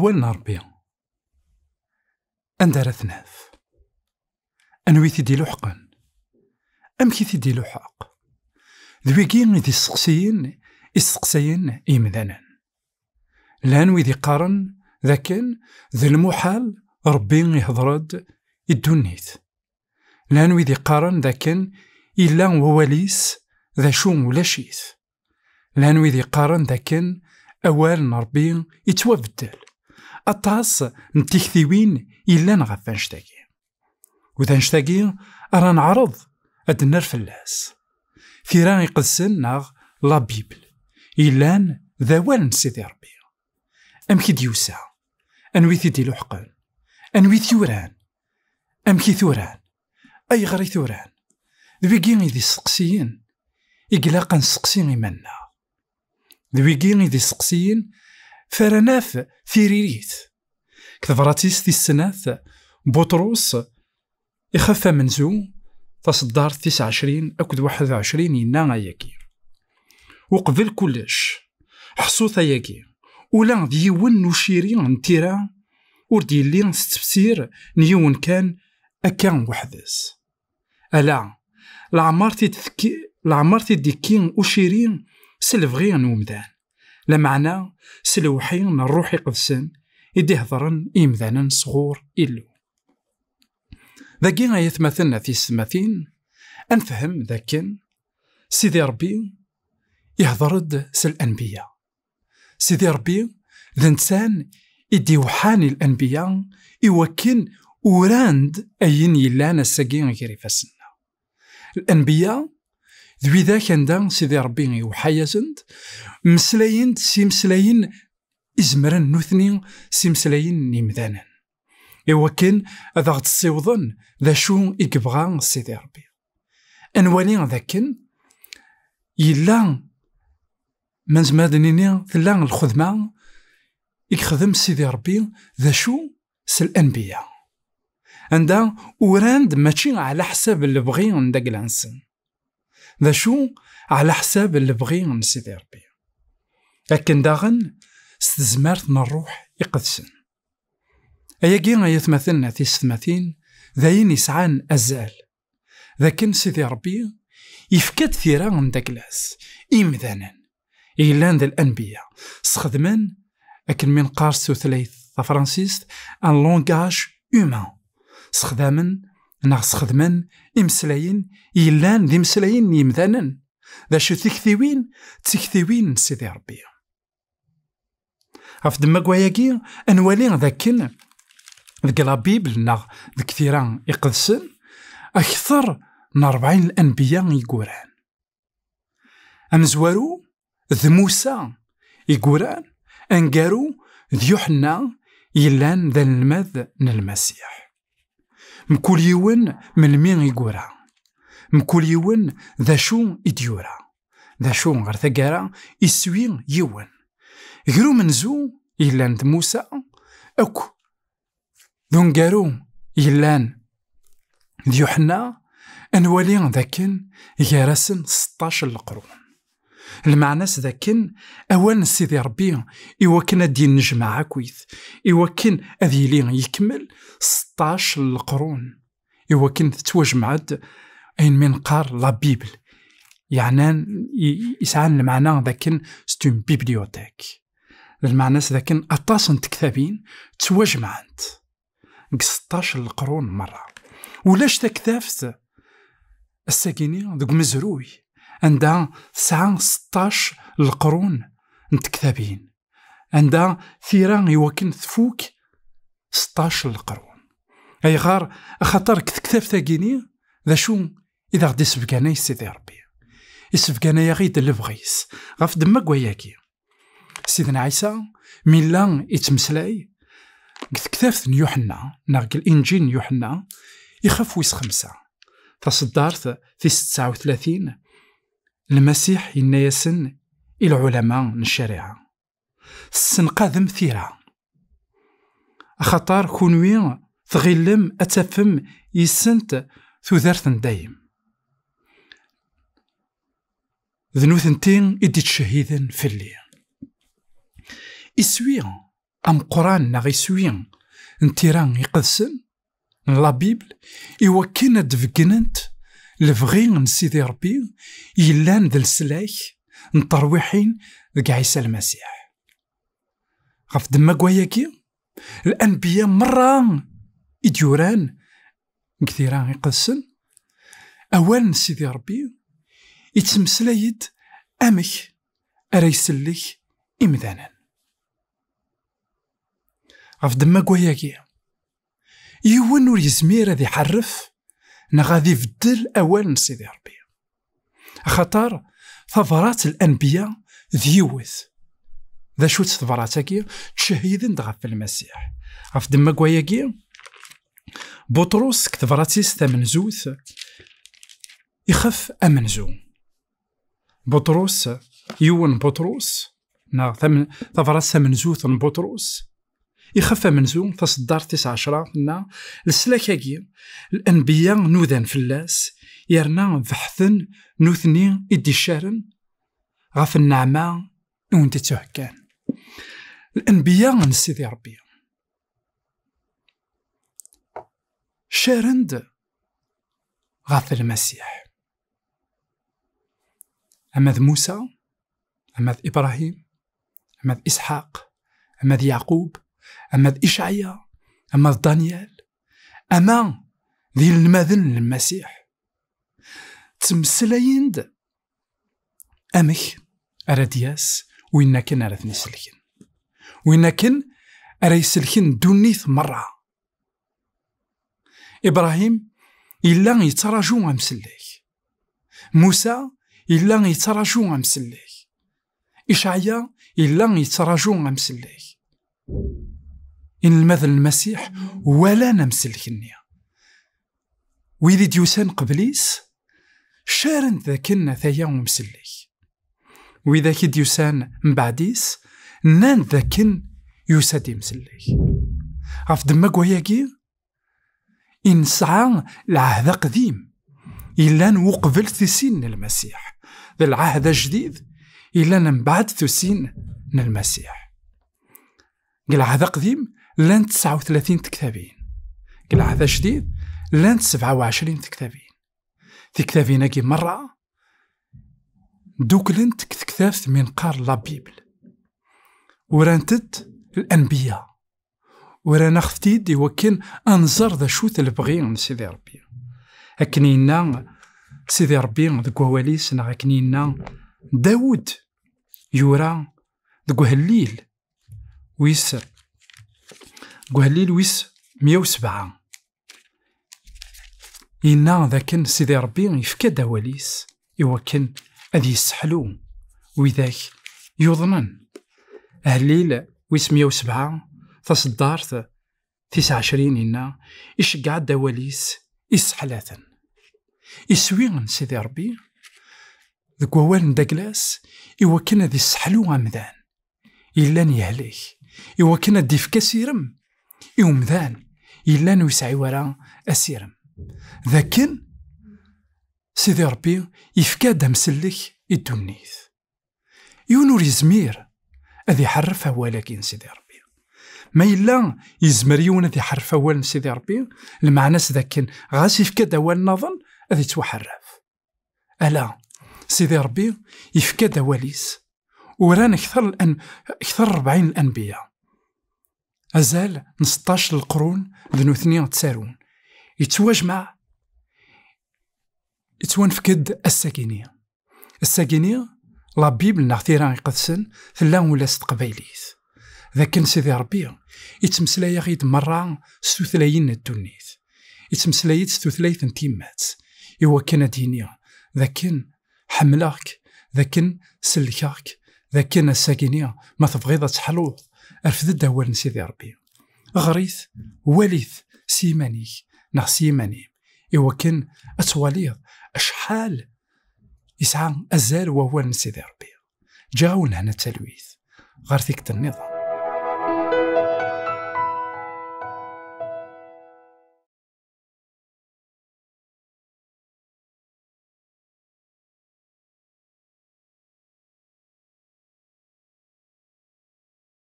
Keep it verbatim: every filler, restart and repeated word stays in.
Wal n Ṛebbi, anda ara t-naf? Anwa i t-id-iluḥqen? Amek i t-id-iluḥeq? D wigi i d isteqsiyen i steqsayen yimdanen. Llan wid iqqaren d akken d lmuḥal Ṛebbi ihḍer-d i ddunit. Llan wid iqqaren d akken illa wawal-is, d acu ulac-it. Llan wid iqqaren d akken awal n Ṛebbi yettwabeddel. Aṭas n tiktiwin yellan ɣef wanect-agi. U d anect-agi ara neɛreḍ ad d-nerr fell-as. Tira iqedsen neɣ la Bible yellan d awal n Sidi Ṛebbi. Amek i d-yusa? Anwi t-id-iluḥqen? Anwi t-yuran? Amek i t-uran? Ayɣer i t-uran? D wigi i d isteqsiyen i ilaq ad nesteqsi iman-nneɣ. D wigi i d isteqsiyen f ara naf tiririt. Deg tebrat-is tis snat, Buṭrus, ixef amenzu, taṣeddart tis ɛecrin akked waḥed u ɛecrin, yenna ayagi: Uqbel kullec, ḥṣut ayagi, ula d yiwen n uciri n tira ur d-yelli s tefsir n yiwen kan akka weḥd-s. Ala, leɛmer t-id-tekki, leɛmer t-id-ikki uciri s lebɣi n umdan, lameɛna s lewḥi n Ṛṛuḥ Iqedsen i d-ihedṛen i yimdanen sɣur Illu. Dagi, ay atmaten a tisetmatin, ad nefhem d akken Sidi Ṛebbi ihdeṛ-d s lanbiya. Sidi Ṛebbi d netta i d-iwḥan i lanbiya i wakken uran-d ayen yellan ass-agi gar ifassen-nneɣ. Lanbiya d widak anda Sidi Ṛebbi iwḥa-yasen-d, mmeslayen-d s imeslayen izemren nutni s imeslayen n yimdanen, i wakken ad aɣ-d-ssiwḍen d acu i yebɣa Sidi Ṛebbi. Ad nwali d akken yella, ma nezmer ad nini, tella lxedma i yexdem Sidi Ṛebbi d acu s lanbiya, anda uran-d mačči ɛla ḥsab n lebɣi n dagla-nsen, d acu ɛla ḥsab n lebɣi n Sidi Ṛebbi, akken daɣen s tezmert n Ṛṛuḥ Iqedsen. Ayagi, ay atmaten a tisetmatin, d ayen yesɛan azal, d akken Sidi Ṛebbi yefka-d tira n dagla-s i yimdanen yellan d lanbiya, sxedmen, akken mi neqqar s tutlayt tafransist, un langage humain. Sexdamen neɣ sxedmen imeslayen yellan d imeslayen n yimdanen, d acu tiktiwin, d tiktiwin n Sidi Ṛebbi. Ɣef ddemma n wayagi, ad nwali d akken deg la Bible neɣ deg tira iqedsen, akteṛ n rebɛin n lanbiya i yuran. Amezwaru d Musa i yuran, aneggaru d Yuḥenna yellan d anelmad n Lmasiḥ. Mkul yiwen melmi i yura, mkul yiwen d acu i d-yura, d acu ɣer taggara iswi yiwen. Gar umenzu yellan d Musa akk d ungaru yellan d Yuḥenna, ad nwali d akken gar-asen seṭṭac n leqrun. Lmeɛna-s d akken awal n Sidi Ṛebbi i wakken ad d-yennejmaɛ akkit, i wakken ad yili yekmel seṭṭac n leqrun, i wakken tettwajmeɛ-d ayen mi neqqar la Bible, yeɛnan, i-, yesɛan lmeɛna d akken c'est une bibliothèque. Lmeɛna-s d akken aṭas n tektabin ttwajemɛent deg seṭṭac n leqrun merra. Ulac taktabt ass-agini deg umezruy anda tesɛa seṭṭac n leqrun n tektabin, anda tira i wakken tfuk seṭṭac n leqrun. Ayɣer? Axaṭer deg tektabt-agini d acu i d aɣ-d-isebganay Sidi Ṛebbi? Isebganay-aɣ-id lebɣi-s ɣef ddemma n wayagi. Sidna Ɛisa, mi yella yettmeslay deg tektabt n Yuḥenna, neɣ deg Linǧil n Yuḥenna, ixef wis xemsa, taṣeddart tis tesɛa u tlatin, Lmasiḥ yenna-yasen i lɛulama n ccariɛa: Tessenqadem tira, axaṭer kunwi tɣilem ad tafem yis-sent tudert n dayem. D nutenti i d-ittcehhiden fell-i. Iswi ameqqran neɣ iswi n tira iqedsen, n la Bible, i wakken ad d-beggnent lebɣi n Sidi Ṛebbi yellan d leslak n terwiḥin deg Ɛisa Lmasiḥ. Ɣef ddemma n wayagi, lanbiya merra i d-yuran deg tira iqedsen, awal n Sidi Ṛebbi ittmeslay-d amek ara isellek imdanen. Ɣef ddemma n wayagi, yiwen ur yezmir ad iḥerref neɣ ad ibeddel awal n Sidi Ṛebbi. Axaṭer tabrat n lanbiya d yiwet. D acu-tt tebrat-agi? Ttcehhiden-d ɣef Lmasiḥ. Ɣef ddemma n wayagi, Buṭrus deg tebrat-is tamenzut, ixef amenzu. Buṭrus, yiwen Buṭrus, neɣ tam-, tabrat tamenzut n Buṭrus, ixef amenzu, taṣeddart tis ɛecra, tenna: "Leslak-agi, lanbiya nudan fell-as, yerna beḥten nutni i d-icaren ɣef nneɛma i wen-d-ittuhekkan." Lanbiya n Sidi Ṛebbi caren-d ɣef Lmasiḥ. Ama d Musa, ama d Ibrahim, ama d Isḥaq, ama d Yeɛqub, ama d Icɛaya, ama d Danyal, ama d inelmaden n Lmasiḥ, ttmeslayen-d amek ara d-yas win akken ara ten-iselken, win akken ara iselken ddunit merra. Ibrahim yella yettraǧu amsellek. Musa yella yettraǧu amsellek. Icɛaya yella yettraǧu amsellek. Inelmaden n Lmasiḥ walan amsellek-nni. Wid i d-yusan qbel-is, caren dakken ataya umsellek. Widak i d-yusan mbeɛd-is, nnan dakken yusa-d imsellek. Ɣef ddemma n wayagi, i nesɛa lɛehd aqdim yellan uqbel tisin n Lmasiḥ, d lɛehd ajdid yellan mbeɛd tisin n Lmasiḥ. Deg lɛehd aqdim llant tesɛa u tlatin tektabin, deg lɛehd ajdid llant sebɛa u ɛecrin tektabin. Tiktabin-agi merra dduklent deg tektabt mi neqqar la Bible. Urant-d lanbiya, uran-aɣ-t-id i wakken ad nẓer d acu-t lebɣi n Sidi Ṛebbi. Akken yenna Sidi Ṛebbi deg wawal-is, neɣ akken yenna Dawed, yura deg uhellil wis, deg uhellil wis meyya u sebɛa, yenna dakken Sidi Ṛebbi yefka-d awal-is i wakken ad yesseḥlu widak yuḍnen. Ahellil wis meyya u sebɛa, taṣeddart tis ɛecrin, yenna: "Iceggeɛ-d awal-is isseḥlaten." Iswi n Sidi Ṛebbi deg wawal n daglas i wakken ad isseḥlu amdan yellan yehlek, i wakken ad d-ifk asirem i umdan yellan ur yesɛi wara asirem. Dakken Sidi Ṛebbi yefka-d amsellek i ddunit. Yiwen ur yezmir ad iḥerref awal-agi n Sidi Ṛebbi. Ma yella yezmer yiwen ad iḥerref awal n Sidi Ṛebbi, lmeɛna-s dakken ɣas yefka-d awal nniḍen, ad ittwaḥerref. Ala, Sidi Ṛebbi yefka-d awal-is. Uran kter n lan-, kter n rebɛin n lanbiya. Azal n seṭṭac n leqrun d nutni ttarun. Yettwajmeɛ, yettwanefk-d ass-agini. Ass-agini, la Bible neɣ tira iqedsen tella ula s teqbaylit. D akken Sidi Ṛebbi ittmeslay-aɣ-id merra s tutlayin n ddunit. Ittmeslay-id s tutlayt n tyemmat, i wakken ad d-yini d akken ḥemmleɣ-k, d akken sellkeɣ-k, d akken ass-agini ma tebɣiḍ ad teḥluḍ, rfed-d awal n Sidi Ṛebbi. Ɣer-it, wali-t s yiman-ik neɣ s yiman-im, i wakken ad twaliḍ acḥal yesɛa azal wawal n Sidi Ṛebbi. Ǧǧiɣ-awen hna talwit ɣer tikkelt nniḍen.